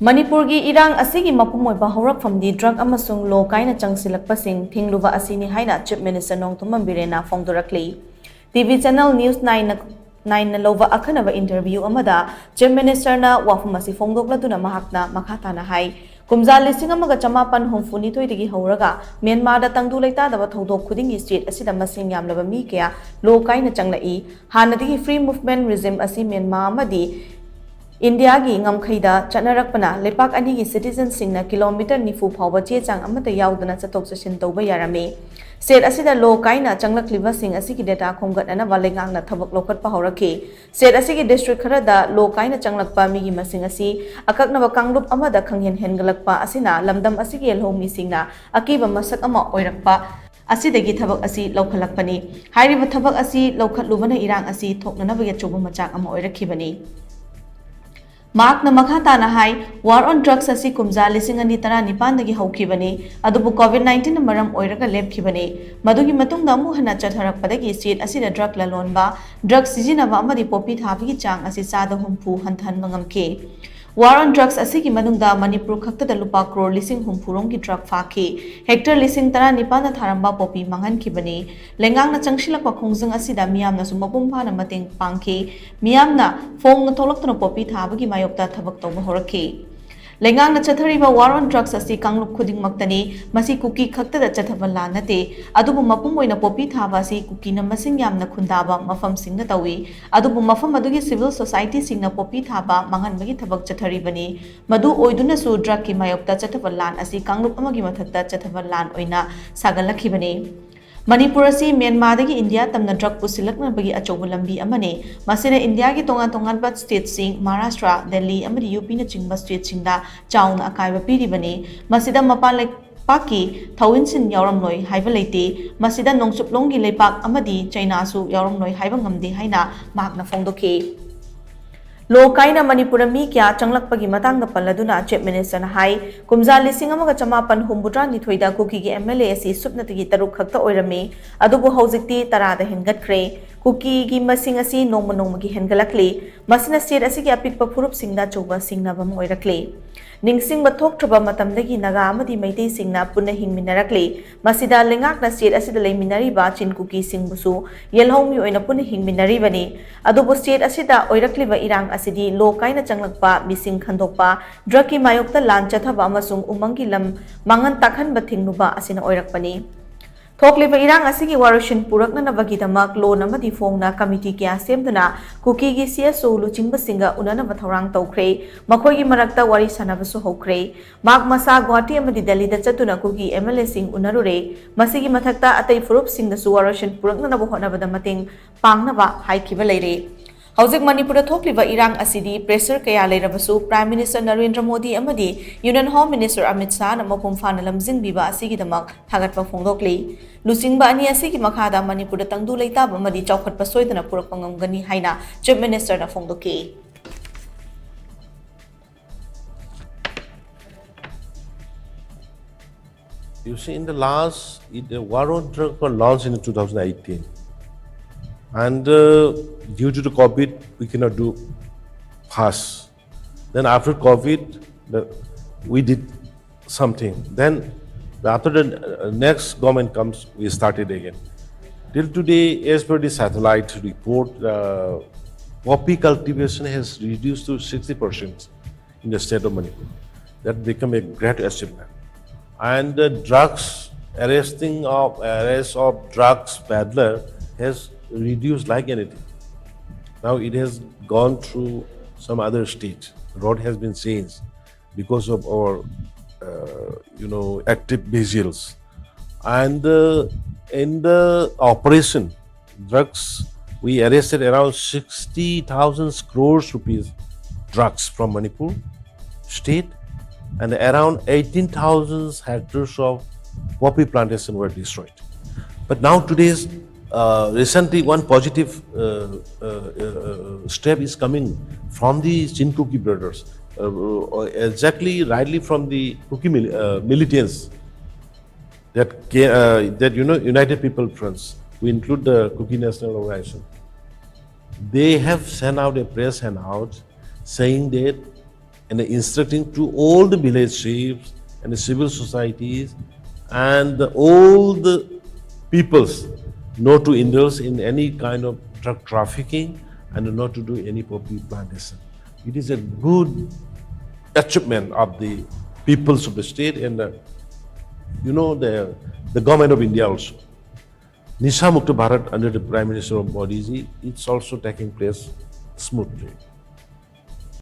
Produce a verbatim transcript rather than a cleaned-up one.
ꯃꯅꯤꯄꯨꯔꯒꯤ ꯏꯔꯥꯡ ꯑꯁꯤꯒꯤ ꯃꯄꯨꯡ ꯑꯣꯏꯕ ꯍꯧꯔꯛꯐꯝꯗꯤ drug ꯑꯃꯁꯨꯡ ꯂꯣ ꯀꯥꯏꯅ ꯆꯪꯁꯤꯜꯂꯛꯄꯁꯤꯡ ꯊꯤꯡꯂꯨꯕ ꯑꯁꯤꯅꯤ ꯍꯥꯏꯅ Chief Minister Nongthombam ꯕꯤꯔꯦꯟꯅ ꯐꯣꯡꯗꯣꯔꯛꯂꯤ꯫ TV channel News Nine ꯅ ꯂꯧꯕ ꯑꯈꯟꯅꯕ interview ꯑꯃꯗ Chief Minister ꯅ ꯋꯥꯐꯝ ꯑꯁꯤ ꯐꯣꯡꯗꯣꯛꯂꯗꯨꯅ ꯃꯍꯥꯛꯅ ꯃꯈꯥ ꯇꯥꯅ ꯍꯥꯏ, ꯀꯨꯝꯖꯥ ꯂꯤꯁꯤꯡ ꯑꯃꯒ ꯆꯃꯥꯄꯟ ꯍꯨꯝꯐꯨ ꯅꯤꯊꯣꯏꯗꯒꯤ ꯍꯧꯔꯒ ꯃ꯭ꯌꯥꯟꯃꯥꯔꯗ ꯇꯪꯗꯨ ꯂꯩꯇꯥꯗꯕ ꯊꯧꯗꯣꯛ ꯈꯨꯗꯤꯡꯒꯤ state ꯑꯁꯤꯗ ꯃꯁꯤꯡ ꯌꯥꯝꯂꯕ ꯃꯤ ꯀꯌꯥ ꯂꯣ ꯀꯥꯏꯅ ꯆꯪꯂꯛꯏ꯫ ꯍꯥꯟꯅꯗꯒꯤ free movement regime ꯑꯁꯤ ꯃ꯭ꯌꯥꯟꯃꯥꯔ ꯑꯃꯗꯤ ꯏꯟꯗꯤꯌꯥꯒꯤ ꯉꯝꯈꯩꯗ ꯆꯠꯅꯔꯛꯄꯅ ꯂꯩꯄꯥꯛ ꯑꯅꯤꯒꯤ citizenꯁꯤꯡꯅ kilometre ꯅꯤꯐꯨ ꯐꯥꯎꯕ ꯆꯦ ꯆꯥꯡ ꯑꯃꯠꯇ ꯌꯥꯎꯗꯅ ꯆꯠꯊꯣꯛ ꯆꯠꯁꯤꯟ ꯇꯧꯕ ꯌꯥꯔꯝꯃꯤ꯫ State ꯑꯁꯤꯗ ꯂꯣ ꯀꯥꯏꯅ ꯆꯪꯂꯛꯂꯤꯕꯁꯤꯡ ꯑꯁꯤꯒꯤ data ꯈꯣꯝꯒꯠꯅꯅꯕ ꯂꯩꯉꯥꯛꯅ ꯊꯕꯛ ꯂꯧꯈꯠꯄ ꯍꯧꯔꯛꯈꯤ꯫ State ꯑꯁꯤꯒꯤ district ꯈꯔꯗ ꯂꯣ ꯀꯥꯏꯅ ꯆꯪꯂꯛꯄ ꯃꯤꯒꯤ ꯃꯁꯤꯡ ꯑꯁꯤ ꯑꯀꯛꯅꯕ ꯀꯥꯡꯂꯨꯞ ꯑꯃꯗ ꯈꯪꯍꯦꯟ ꯍꯦꯟꯒꯠꯂꯛꯄ ꯑꯁꯤꯅ ꯂꯝꯗꯝ ꯑꯁꯤꯒꯤ ꯂꯧꯃꯤꯁꯤꯡꯅ ꯑꯀꯤꯕ ꯃꯁꯛ ꯑꯃ ꯑꯣꯏꯔꯛꯄ ꯑꯁꯤꯗꯒꯤ ꯊꯕꯛ ꯑꯁꯤ ꯂꯧꯈꯠꯂꯛꯄꯅꯤ꯫ ꯍꯥꯏꯔꯤꯕ ꯊꯕꯛ ꯑꯁꯤ ꯂꯧꯈꯠꯂꯨꯕꯅ ꯏꯔꯥꯡ ꯑꯁꯤ ꯊꯣꯛꯅꯅꯕꯒꯤ ꯑꯆꯧꯕ ꯃꯆꯥꯛ ꯑꯃ ꯑꯣꯏꯔꯛꯈꯤꯕꯅꯤ꯫ ꯃꯍꯥꯛꯅ ꯃꯈꯥ ꯇꯥꯅ ꯍꯥꯏ, War on Drugs ꯑꯁꯤ ꯀꯨꯝꯖꯥ ꯂꯤꯁꯤꯡ ꯑꯅꯤ ꯇꯔꯥꯅꯤꯄꯥꯟꯗꯒꯤ ꯍꯧꯈꯤꯕꯅꯤ, ꯑꯗꯨꯕꯨ COVID nineteen ꯅ ꯃꯔꯝ ꯑꯣꯏꯔꯒ ꯂꯦꯞꯈꯤꯕꯅꯤ꯫ ꯃꯗꯨꯒꯤ ꯃꯇꯨꯡꯗ ꯑꯃꯨꯛ ꯍꯟꯅ ꯆꯠꯊꯔꯛꯄꯗꯒꯤ state ꯑꯁꯤꯗ drug ꯂꯂꯣꯟꯕ, drug ꯁꯤꯖꯤꯟꯅꯕ ꯑꯃꯗꯤ ꯄꯣꯄꯤ ꯊꯥꯕꯒꯤ ꯆꯥꯡ ꯑꯁꯤ ꯆꯥꯗ ꯍꯨꯝꯐꯨ ꯍꯟꯊꯍꯟꯕ ꯉꯝꯈꯤ꯫ War on Drugs ꯑꯁꯤꯒꯤ ꯃꯅꯨꯡꯗ ꯃꯅꯤꯄꯨꯔ ꯈꯛꯇꯗ ꯂꯨꯄꯥ ꯀ꯭ꯔꯣꯔ ꯂꯤꯁꯤꯡ ꯍꯨꯝꯐꯨ ꯔꯣꯝꯒꯤ drug ꯐꯥꯈꯤ꯫ Hectare ꯂꯤꯁꯤꯡ ꯇꯔꯥꯅꯤꯄꯥꯟꯅ ꯊꯥꯔꯝꯕ ꯄꯣꯄꯤ ꯃꯥꯡꯍꯟꯈꯤꯕꯅꯤ꯫ ꯂꯩꯉꯥꯛꯅ ꯆꯪꯁꯤꯜꯂꯛꯄ ꯈꯣꯡꯖꯪ ꯑꯁꯤꯗ ꯃꯤꯌꯥꯝꯅꯁꯨ ꯃꯄꯨꯡ ꯐꯥꯅ ꯃꯇꯦꯡ ꯄꯥꯡꯈꯤ꯫ ꯃꯤꯌꯥꯝꯅ ꯐꯣꯡꯅ ꯊꯣꯛꯂꯛꯇꯨꯅ ꯄꯣꯄꯤ ꯊꯥꯕꯒꯤ ꯃꯥꯌꯣꯛꯇ ꯊꯕꯛ ꯇꯧꯕ ꯍꯧꯔꯛꯈꯤ꯫ ꯂꯩꯉꯥꯛꯅ ꯆꯠꯊꯔꯤꯕ War on Drugs ꯑꯁꯤ ꯀꯥꯡꯂꯨꯞ ꯈꯨꯗꯤꯡꯃꯛꯇꯅꯤ꯫ ꯃꯁꯤ ꯀꯨꯀꯤ ꯈꯛꯇꯗ ꯆꯠꯊꯕ ꯂꯥꯟ ꯅꯠꯇꯦ꯫ ꯑꯗꯨꯕꯨ ꯃꯄꯨꯡ ꯑꯣꯏꯅ ꯄꯣꯄꯤ ꯊꯥꯕ ꯑꯁꯤ ꯀꯨꯀꯤꯅ ꯃꯁꯤꯡ ꯌꯥꯝꯅ ꯈꯨꯟꯗꯥꯕ ꯃꯐꯝꯁꯤꯡꯗ ꯇꯧꯏ꯫ ꯑꯗꯨꯕꯨ ꯃꯐꯝ ꯑꯗꯨꯒꯤ civil society ꯁꯤꯡꯅ ꯄꯣꯄꯤ ꯊꯥꯕ ꯃꯥꯡꯍꯟꯕꯒꯤ ꯊꯕꯛ ꯆꯠꯊꯔꯤꯕꯅꯤ꯫ ꯃꯗꯨ ꯑꯣꯏꯗꯨꯅꯁꯨ drug ꯀꯤ ꯃꯥꯌꯣꯛꯇ ꯆꯠꯊꯕ ꯂꯥꯟ ꯑꯁꯤ ꯀꯥꯡꯂꯨꯞ ꯑꯃꯒꯤ ꯃꯊꯛꯇ ꯆꯠꯊꯕ ꯂꯥꯟ ꯑꯣꯏꯅ ꯁꯥꯒꯠꯂꯛꯈꯤꯕꯅꯤ꯫ ꯃꯅꯤꯄꯨꯔ ꯑꯁꯤ ꯃ꯭ꯌꯥꯟꯃꯥꯔꯗꯒꯤ ꯏꯟꯗꯤꯌꯥ ꯇꯝꯅ drug ꯄꯨꯁꯤꯜꯂꯛꯅꯕꯒꯤ ꯑꯆꯧꯕ ꯂꯝꯕꯤ ꯑꯃꯅꯤ꯫ ꯃꯁꯤꯅ ꯏꯟꯗꯤꯌꯥꯒꯤ ꯇꯣꯉꯥꯟ ꯇꯣꯉꯥꯟꯕ state ꯁꯤꯡ, ꯃꯍꯥꯔꯥꯁꯇ꯭ꯔ, ꯗꯦꯜꯂꯤ ꯑꯃꯗꯤ UP ꯅꯆꯤꯡꯕ state ꯁꯤꯡꯗ ꯆꯥꯎꯅ ꯑꯀꯥꯏꯕ ꯄꯤꯔꯤꯕꯅꯤ꯫ ꯃꯁꯤꯗ ꯃꯄꯥꯟ ꯂꯩꯄꯥꯛꯀꯤ ꯊꯧꯏꯟꯁꯤꯟ ꯌꯥꯎꯔꯝꯂꯣꯏ ꯍꯥꯏꯕ ꯂꯩꯇꯦ꯫ ꯃꯁꯤꯗ ꯅꯣꯡꯆꯨꯞꯂꯣꯝꯒꯤ ꯂꯩꯄꯥꯛ ꯑꯃꯗꯤ ꯆꯩꯅꯥꯁꯨ ꯌꯥꯎꯔꯝꯂꯣꯏ ꯍꯥꯏꯕ ꯉꯝꯗꯦ ꯍꯥꯏꯅ ꯃꯍꯥꯛꯅ ꯐꯣꯡꯗꯣꯛꯈꯤ꯫ ꯂꯣ ꯀꯥꯏꯅ ꯃꯅꯤꯄꯨꯔꯗ ꯃꯤ ꯀꯌꯥ ꯆꯪꯂꯛꯄꯒꯤ ꯃꯇꯥꯡꯗ ꯄꯜꯂꯗꯨꯅ Chief Minister ꯅ ꯍꯥꯏ, ꯀꯨꯝꯖꯥ ꯂꯤꯁꯤꯡ ꯑꯃꯒ ꯆꯃꯥꯄꯟ ꯍꯨꯝꯐꯨꯇꯔꯥꯅꯤꯊꯣꯏꯗ ꯀꯨꯀꯤꯒꯤ MLA ꯑꯁꯤ ꯁꯨꯞꯅꯇꯒꯤ ꯇꯔꯨꯛ ꯈꯛꯇ ꯑꯣꯏꯔꯝꯃꯤ, ꯑꯗꯨꯕꯨ ꯍꯧꯖꯤꯛꯇꯤ ꯇꯔꯥꯗ ꯍꯦꯟꯒꯠꯈ꯭ꯔꯦ꯫ ꯀꯨꯀꯤꯒꯤ ꯃꯁꯤꯡ ꯑꯁꯤ ꯅꯣꯡꯃ ꯅꯣꯡꯃꯒꯤ ꯍꯦꯟꯒꯠꯂꯛꯂꯤ꯫ ꯃꯁꯤꯅ state ꯑꯁꯤꯒꯤ ꯑꯄꯤꯛꯄ ꯐꯨꯔꯨꯞꯁꯤꯡꯗ ꯑꯆꯧꯕ ꯁꯤꯡꯅꯕ ꯑꯃ ꯑꯣꯏꯔꯛꯂꯤ꯫ ꯅꯤꯡꯁꯤꯡꯕ ꯊꯣꯛꯇ꯭ꯔꯕ ꯃꯇꯝꯗꯒꯤ ꯅꯥꯒꯥ ꯑꯃꯗꯤ ꯃꯩꯇꯩꯁꯤꯡꯅ ꯄꯨꯟꯅ ꯍꯤꯡꯃꯤꯟꯅꯔꯛꯂꯤ꯫ ꯃꯁꯤꯗ ꯂꯩꯉꯥꯛꯅ state ꯑꯁꯤꯗ ꯂꯩꯃꯤꯟꯅꯔꯤꯕ ꯆꯤꯟ ꯀꯨꯀꯤꯁꯤꯡꯕꯨꯁꯨ ꯌꯦꯜꯍꯧꯃꯤ ꯑꯣꯏꯅ ꯄꯨꯟꯅ ꯍꯤꯡꯃꯤꯟꯅꯔꯤꯕꯅꯤ꯫ ꯑꯗꯨꯕꯨ state ꯑꯁꯤꯗ ꯑꯣꯏꯔꯛꯂꯤꯕ ꯏꯔꯥꯡ ꯑꯁꯤꯗꯤ ꯂꯣ ꯀꯥꯏꯅ ꯆꯪꯂꯛꯄ, ꯃꯤꯁꯤꯡ ꯈꯟꯗꯣꯛꯄ, drugꯀꯤ ꯃꯥꯌꯣꯛꯇ ꯂꯥꯟ ꯆꯠꯊꯕ ꯑꯃꯁꯨꯡ ꯎꯃꯪꯒꯤ ꯂꯝ ꯃꯥꯡꯍꯟ ꯇꯥꯛꯍꯟꯕ ꯊꯤꯡꯂꯨꯕ ꯑꯁꯤꯅ ꯑꯣꯏꯔꯛꯄꯅꯤ꯫ ꯊꯣꯛꯂꯤꯕ ꯏꯔꯥꯡ ꯑꯁꯤꯒꯤ ꯋꯥꯔꯣꯏꯁꯤꯟ ꯄꯨꯔꯛꯅꯅꯕꯒꯤꯗꯃꯛ ꯂꯣꯟ ꯑꯃꯗꯤ ꯐꯣꯡꯅ committee ꯀꯌꯥ ꯁꯦꯝꯗꯨꯅ ꯀꯨꯀꯤꯒꯤ CSO ꯂꯨꯆꯤꯡꯕꯁꯤꯡꯒ ꯎꯅꯅꯕ ꯊꯧꯔꯥꯡ ꯇꯧꯈ꯭ꯔꯦ꯫ ꯃꯈꯣꯏꯒꯤ ꯃꯔꯛꯇ ꯋꯥꯔꯤ ꯁꯥꯟꯅꯕꯁꯨ ꯍꯧꯈ꯭ꯔꯦ꯫ ꯃꯍꯥꯛ ꯃꯁꯥ ꯒꯨꯋꯥꯍꯥꯇꯤ ꯑꯃꯗꯤ ꯗꯦꯜꯂꯤꯗ ꯆꯠꯇꯨꯅ ꯀꯨꯀꯤ MLAꯁꯤꯡ ꯎꯅꯔꯨꯔꯦ꯫ ꯃꯁꯤꯒꯤ ꯃꯊꯛꯇ ꯑꯇꯩ ꯐꯨꯔꯨꯞꯁꯤꯡꯗꯁꯨ ꯋꯥꯔꯣꯏꯁꯤꯟ ꯄꯨꯔꯛꯅꯅꯕ ꯍꯣꯠꯅꯕꯗ ꯃꯇꯦꯡ ꯄꯥꯡꯅꯕ ꯍꯥꯏꯈꯤꯕ ꯂꯩꯔꯦ꯫ ꯍꯧꯖꯤꯛ ꯃꯅꯤꯄꯨꯔꯗ ꯊꯣꯛꯂꯤꯕ ꯏꯔꯥꯡ ꯑꯁꯤꯗꯤ pressure ꯀꯌꯥ ꯂꯩꯔꯕꯁꯨ Prime Minister ꯅꯔꯦꯟꯗ꯭ꯔ ꯃꯣꯗꯤ ꯑꯃꯗꯤ Union Home Minister ꯑꯃꯤꯠ ꯁꯥꯍꯅ ꯃꯄꯨꯡ ꯐꯥꯅ ꯂꯝꯖꯤꯡꯕꯤꯕ ꯑꯁꯤꯒꯤꯗꯃꯛ ꯊꯥꯒꯠꯄ ꯐꯣꯡꯗꯣꯛꯂꯤ꯫ ꯂꯨꯆꯤꯡꯕ ꯑꯅꯤ ꯑꯁꯤꯒꯤ ꯃꯈꯥꯗ ꯃꯅꯤꯄꯨꯔꯗ ꯇꯪꯗꯨ ꯂꯩꯇꯥꯕ ꯑꯃꯗꯤ ꯆꯥꯎꯈꯠꯄ ꯁꯣꯏꯗꯅ ꯄꯨꯔꯛꯄ ꯉꯝꯒꯅꯤ ꯍꯥꯏꯅ Chief Ministerꯅ ꯐꯣꯡꯗꯣꯛꯈꯤ꯫ You see, in the last, it, the war on drug was launched in two thousand eighteen. And uh, due to the COVID, we cannot do fast. Then after COVID, the, we did something. Then after the uh, next government comes, we started again. Till today, as per the satellite report, uh, poppy cultivation has reduced to sixty percent in the state of Manipur. That become a great achievement. And the drugs, arresting of, arrest of drugs peddler has reduced like anything. Now it has gone through some other state. Road has been changed because of our, uh, you know, active vigils. And uh, in the operation, drugs, we arrested around sixty thousand crores rupees drugs from Manipur state, and around eighteen thousand hectares of poppy plantation were destroyed. But now today's, uh, recently one positive uh, uh, uh, step is coming from the Chin Kuki brothers, uh, uh, exactly rightly from the Kuki mil- uh, militants that, ca- uh, that you know, United People Fronts. who include the Kuki National Organization, they have sent out a press handout saying that and instructing to all the village chiefs and the civil societies and the, all the peoples not to indulge in any kind of drug trafficking and not to do any poppy plantation. It is a good achievement of the peoples of the state and the, you know, the, the government of India also. Nisha Mukta Bharat under the Prime Minister of Modi ji, it's also taking place smoothly.